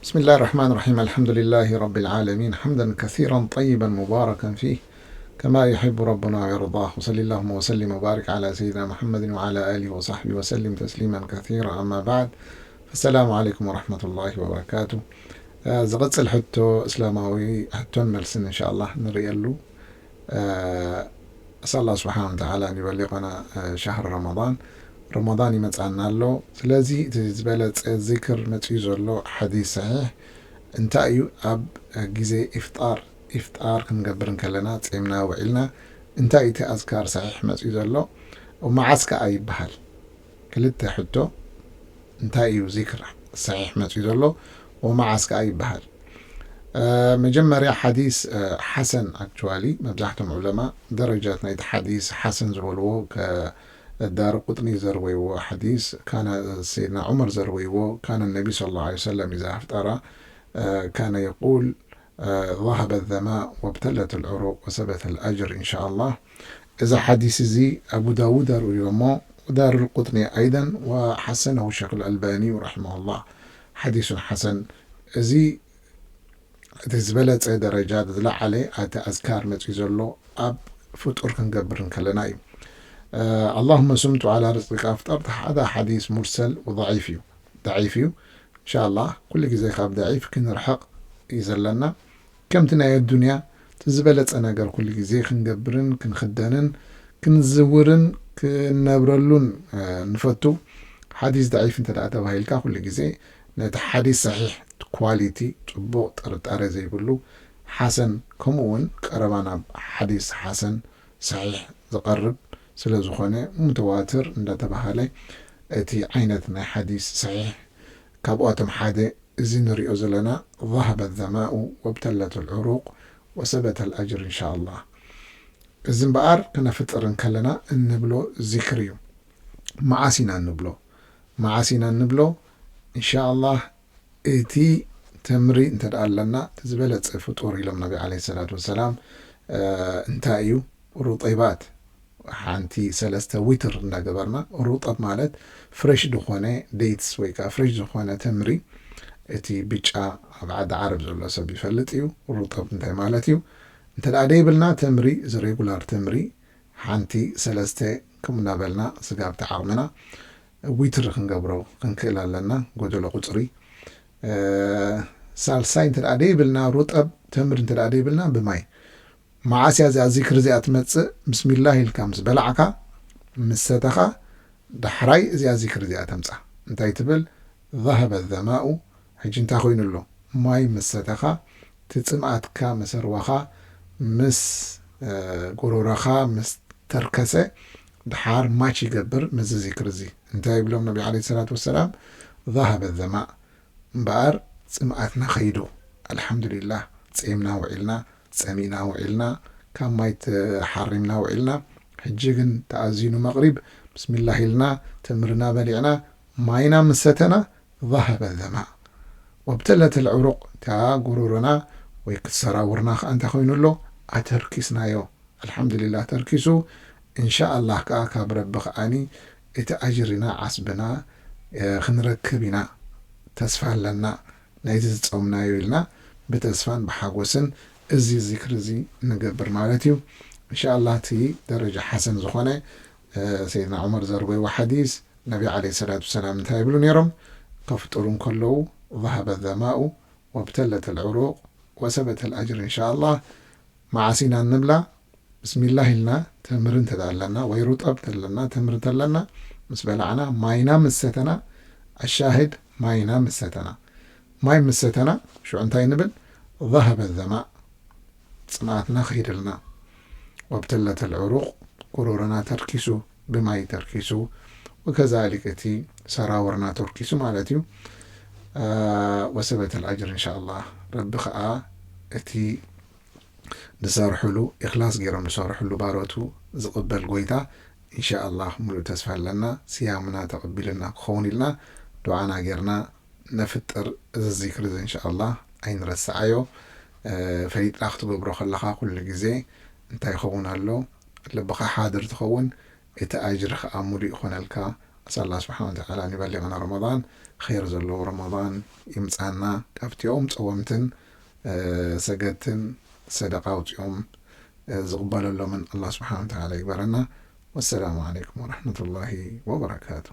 بسم الله الرحمن الرحيم. الحمد لله رب العالمين. حمدا كثيرا طيبا مباركا فيه كما يحب ربنا ويرضاه. وصلى اللهم وسلم وبارك على سيدنا محمد وعلى آله وصحبه وسلم تسليما كثيرا. أما بعد، فالسلام عليكم ورحمة الله وبركاته. ዝቕጽል ሕቶ እስላማዊ ሕቶን መልስን እንሻኣላህ ንርእየሉ። ኣስኣል ኣላህ ስብሓን ወተዓላ ኣን ዩበሊቀና ሻህር ረመዳን። ረመዳን ይመፅኣና ኣሎ። ስለዚ እቲ ዝበለፀ ዚክር መፅኡ ዘሎ ሓዲስ ሰሒሕ እንታይ እዩ? ኣብ ግዜ ኢፍጣር ኢፍጣር ክንገብር እንከለና ፂምና ውዒልና እንታይ እቲ ኣዝካር ሰሒሕ መፅኡ ዘሎ? መዓስ ከኣ ይበሃል? ክልተ ሕቶ። እንታይ እዩ ዚክር ሰሒሕ መፅኡ ዘሎ? ወመዓስ ከኣ ይበሃል? መጀመርያ ሓዲስ ሓሰን ኣክቹዋሊ መብዛሕቶም ዑለማ ደረጃት ናይቲ ሓዲስ ሓሰን ዝበልዎ ከዳር ቁጥኒ ዘርወይዎ ሓዲስ ካነ ሰይድና ዑመር ዘርወይዎ ካነ ነቢ ስለ ላ ሰለም ኢዛ ኣፍጠራ ካነ የቁል ظهب الظماء وابتلت العروق وثبت الأجر إن شاء الله. እዚ ሓዲስ እዚ ኣቡ ዳውድ ኣርእዮ እሞ ودار القطني أيضا وحسنه الشيخ الألباني رحمه الله. ሓዲሱን ሓሰን። እዚ እቲ ዝበለፀ ደረጃ ዝለዓለ ኣቲ ኣዝካር መፅኡ ዘሎ ኣብ ፍጡር ክንገብር እንከለና እዩ። اللهم صمت على رزقك أفطرت ሓደ ሓዲስ ሙርሰል ወضعيف እዩ። ضعيف እዩ። እንሻላ ኩሉ ግዜ ካብ ضعيف ክንርሕቕ እዩ ዘለና። ከምቲ ናይ ኣዱንያ እቲ ዝበለፀ ነገር ኩሉ ግዜ ክንገብርን ክንኽደንን ክንዝውርን ክንነብረሉን ንፈቱ። ሓዲስ ضعيف እንተ ደኣ ተባሂልካ ኩሉ ግዜ ነቲ ሓዲስ ሰሒሕ ኳሊቲ ፅቡቕ ጥርጣሬ ዘይብሉ ሓሰን ከምኡ እውን ቀረባ ናብ ሓዲስ ሓሰን ሰሒሕ ዝቐርብ ስለ ዝኾነ ሙተዋትር እንዳተባሃለ እቲ ዓይነት ናይ ሓዲስ ሰሒሕ ካብኣቶም ሓደ እዚ ንሪኦ ዘለና ظهب الظماء وابتلت العروق وثبت الأجر إن شاء الله። እዚ እምበኣር ክነፍጥር እንከለና እንብሎ ዚክር እዩ። መዓስ ኢና እንብሎ? መዓስ ኢና እንብሎ? እንሻ ኣላህ እቲ ተምሪ እንተ ደኣ ኣለና እቲ ዝበለፀ ፍጡር ኢሎም ነቢ ዓለይሂ ሰላቱ ወሰላም እንታይ እዩ? ሩጠይባት ሓንቲ ሰለስተ ዊትር እንዳገበርና ሩጠብ ማለት ፍሬሽ ዝኾነ ዴትስ ወይ ከዓ ፍሬሽ ዝኾነ ተምሪ እቲ ብጫ ኣብ ዓዲ ዓረብ ዘሎ ሰብ ይፈልጥ እዩ። ሩጠብ እንታይ ማለት እዩ? እንተ ደኣ ደይብልና ተምሪ እዚ ሬጉላር ተምሪ ሓንቲ ሰለስተ ከምኡ እናበልና ስጋብ ተዓቕምና ዊትር ክንገብሮ ክንክእል ኣለና። ጎደሎ ቁፅሪ ሳልሳይ እንተ ደኣ ደይብልና ሩጠብ ተምሪ እንተ ደኣ ደይብልና ብማይ መዓስ እያ እዚኣ ዚክር እዚኣ ትመፅእ? ብስሚላህ ኢልካ ምስ በላዕካ ምስ ሰተኻ ዳሕራይ እዚኣ ዚክር እዚኣ ተምፃ። እንታይ ትብል? ذهب الظماء ሕጂ እንታይ ኮይኑ ኣሎ? ማይ ምስ ሰተኻ እቲ ፅምኣትካ መሰርዋኻ ምስ ጎሮሮኻ ምስ ተርከሰ ድሓር ማች ይገብር ምስዚ ዚክር እዚ። እንታይ ይብሎም ነቢ ዓለይሂ ሰላቱ ወሰላም? ذهب الظماء እምበኣር ፅምኣትና ኸይዱ። ኣልሓምዱሊላህ ፂምና ውዒልና ፀሚእና ውዒልና ካብ ማይ ተሓሪምና ውዒልና። ሕጂ ግን ተኣዚኑ መቕሪብ ብስሚላህ ኢልና ተምርና በሊዕና ማይና ምስ ሰተና ظهب الظماء وابتلت العروق እታ ጉሮሮና ወይ ክሰራውርና ከዓ እንታይ ኮይኑ ኣሎ ኣተርኪስናዮ። ኣልሓምዱሊላህ ተርኪሱ። እንሻኣላህ ከዓ ካብ ረቢ ከዓኒ እቲ ኣጅሪና ዓስብና ክንረክብ ኢና ተስፋ ኣለና። ናይዚ ዝፀምናዮ ኢልና ብተስፋን ብሓጎስን እዚ ዚክር እዚ ንገብር ማለት እዩ። እንሻኣላህ እቲ ደረጃ ሓሰን ዝኾነ ሰይድና ዑመር ዘርበይዎ ሓዲስ ነቢ ዓለይሂ ሰላቱ ወሰላም እንታይ ይብሉ ነይሮም? ከፍጥሩ እንከለዉ ذهب الظماء وابتلت العروق وثبت الأجر إن شاء الله። መዓስ ኢና እንብላ? ብስሚላህ ኢልና ተምሪ እንተ ኣለና ወይ ሩጠብ ተለና ተምሪ ተለና ምስ በላዕና ማይና ምስ ሰተና ኣሻህድ ማይና ምስ ሰተና ማይ ምስ ሰተና ሽዑ እንታይ ንብል? ذهب الظماء ፅምኣትና ከይደልና وابتلت العروق ጉሮሮና ተርኪሱ ብማይ ተርኪሱ وكذلك እቲ ሰራውርና ተርኪሱ ማለት እዩ። وثبت الأجر إن شاء الله ረቢ ከዓ እቲ ዝሰርሕሉ ኢኽላስ ገይሮም ዝሰርሕሉ ባሮቱ ዝቕበል ጎይታ እንሻኣላህ ሙሉእ ተስፋ ኣለና። ስያምና ተቐቢልና ክኸውን ኢልና ዱዓና ገይርና ነፍጥር። እዚ ዚክር እዚ እንሻኣላህ ኣይንረስዓዮ። ፈሊጥና ክትገብሮ ከለኻ ኩሉ ግዜ እንታይ ይኸውን ኣሎ? ልብኻ ሓድር ትኸውን፣ እቲ ኣጅሪ ኸዓ ሙሉእ ይኾነልካ። ኣሳላ ስብሓን ተዓላ ንበሊቕና ረመዳን ኸይር ዘለዎ ረመዳን ይምፃና። ካብቲኦም ፀወምትን ሰገድትን ሰደቃ ኣውፂኦም ዝቕበለሎምን ኣላ ስብሓን ተዓላ ይግበረና። ወሰላሙ ዓለይኩም ወረሕመቱላሂ ወበረካቱ።